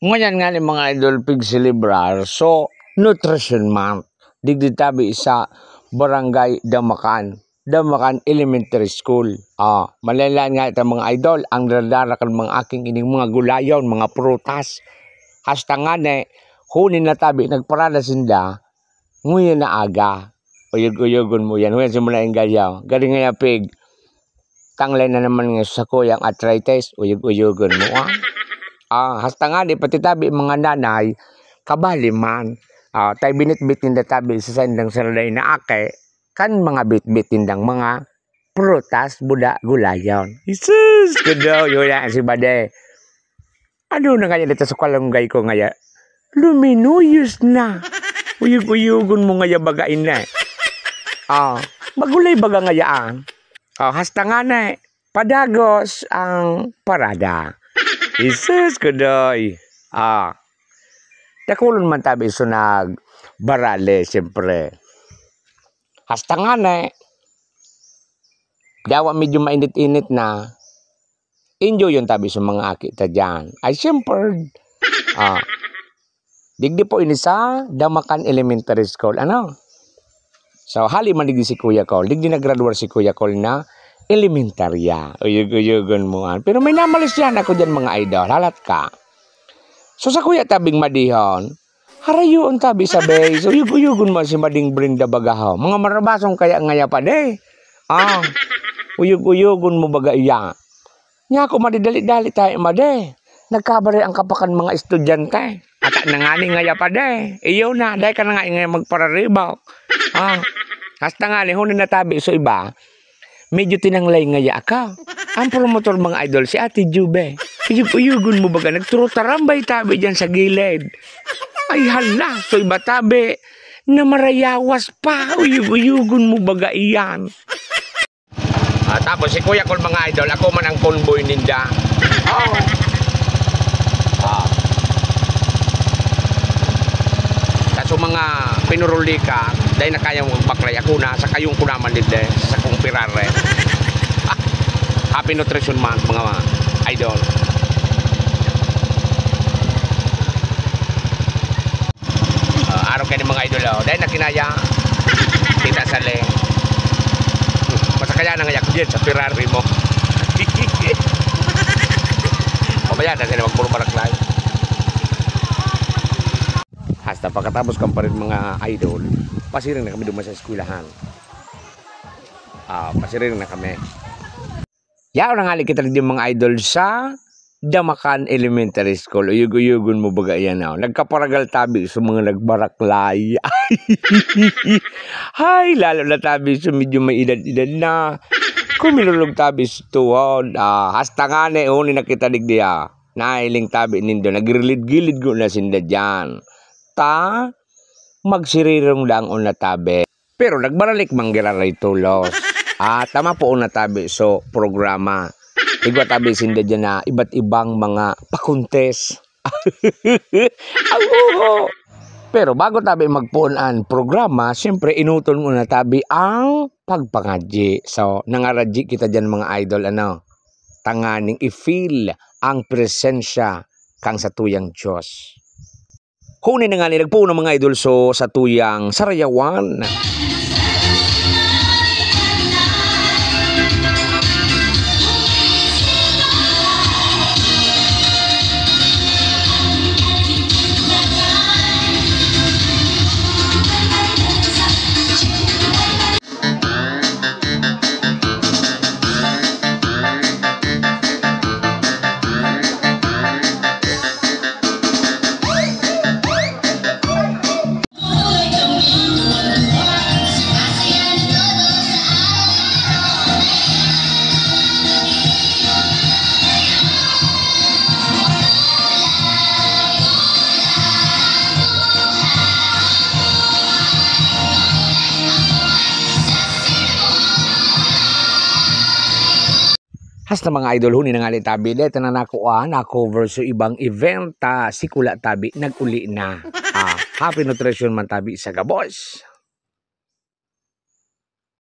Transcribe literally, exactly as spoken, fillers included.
Ngunyan nga ni mga idol, pig-celebrar, so, Nutrition Month. Digdi tabi sa Barangay Damakan, Damakan Elementary School. Ah, malaen-laen nga ito, mga idol, ang dara-dara kan mga aking ining mga gulayon, mga prutas. Hasta nga ni, huni na tabi, nagparada sinda, nguyan na aga. Uyog-uyogon mo yan. Huyan si Muna Enggalyaw. Galing nga yapig. Tanglay na naman nga sa kuyang arthritis. Uyog-uyogon mo, ah. Ah, hasta nga di pati tabi mga nanay, kabali man. Ah, tay binitbit ninda tabi sa sandang saralay na ake, kan mga bitbit nindang mga prutas, buda, gulayon. Jesus, kudo, yun na si Bade. Ano na kaya dito sa kalunggay ko ngaya? Luminuyos na. Uyog-uyogon mo ngaya baga ina. Ah, magulay baga ngaya, ah. Ah, hasta nga na, eh, padagos ang parada. Jesus, kudoy. Ah, dakulon man tabi so nagbarale, siyempre. Hasta nga na, eh. Dawa medyo mainit-init na. Enjoy yung tabi sa mga aki ta dyan. Ay, siyempre. Ah, digdi po ini sa Damakan Elementary School. Ano? So, hali man digdi si Kuya Col. Digdi naggraduar si Kuya Col na elementarya. Uyog-uyogon mo, ah. Pero may namalisyan ako dyan, mga idol. Halat ka. So, sa kuya tabing madihon, harayoon tabi sa base. Uyog-uyogon mo si Mading Brenda Bagahaw. Mga marabasong kaya ngaya pa, de. Ah, uyog-uyogon mo baga iya. Nya ako madidali-dali tayo, made. Nagkabare ang kapakan mga estudyante. Ata na nga ni ngaya pa, de. Iyo na, dai ka na nga ingay magpararibaw. Ah, hasta nga ni, huni na tabi so iba. Medyo tinanglay ngaya ako. Ang promotor, mga idol, si Ate Jube. Uyog-uyogon mo baga, nagturutarambay tabi dyan sa gilid. Ay hala, so iba tabi, na marayawas pa. Uyog-uyogon mo baga iyan. Ah, tapos si Kuya Col, mga idol, ako man ang convoy ninda. Oh. Ah. Kaso mga pinuruli ka, dahil na kayang magbaklay, ako na, sa kayong ko naman din, sa kong pirare. Ah, Happy Nutrition Month, mga idol. Ah, araw kayo ng mga idol, oh. Dahil na kinaya, kita sa le. Basta kaya nang ayak dyan sa Ferrari mo. Mamaya na sila magpuro baraklay. Hasta pagkatapos kan parin mga idol, pasiring na kami duman sa eskwelahan. Ah, pasiring na kami. Yaon na nga kita rin mga idol sa Damakan Elementary School. Uyog-uyogon mo baga yan, oh. Nagkaparagal tabi sa mga nagbaraklay. Hay, lalo na tabi sa medyo may edad-edad na. Kumilulog tabi sa tuhod. Ah, hasta nga na, huni na kita digdi, ah. Nahiling tabi nindo. Nagrilid-gilid ko na sinda dyan. Ta, magsirirong lang una tabi. Pero nagbaralik man giraray tolos. Ah, tama po na tabi so programa. Igwa tabi sinda dyan na iba't ibang mga pakuntes. Ang uho! Pero bago tabi magpoon an programa, siyempre inutol muna tabi ang pagpangadji. So, nangaradji kita dyan, mga idol, ano? Tanganing i-feel ang presensya kang satuyang Diyos. Huni na nga ni nagpuon ang mga idol so sa tuyang sarayawan. Hasta mga idol, huni na nga ni tabi, dahil na nakuha, na-cover sa ibang event, ta si Kula tabi, nag-uli na. Ah, happy nutrition man tabi sa gabos.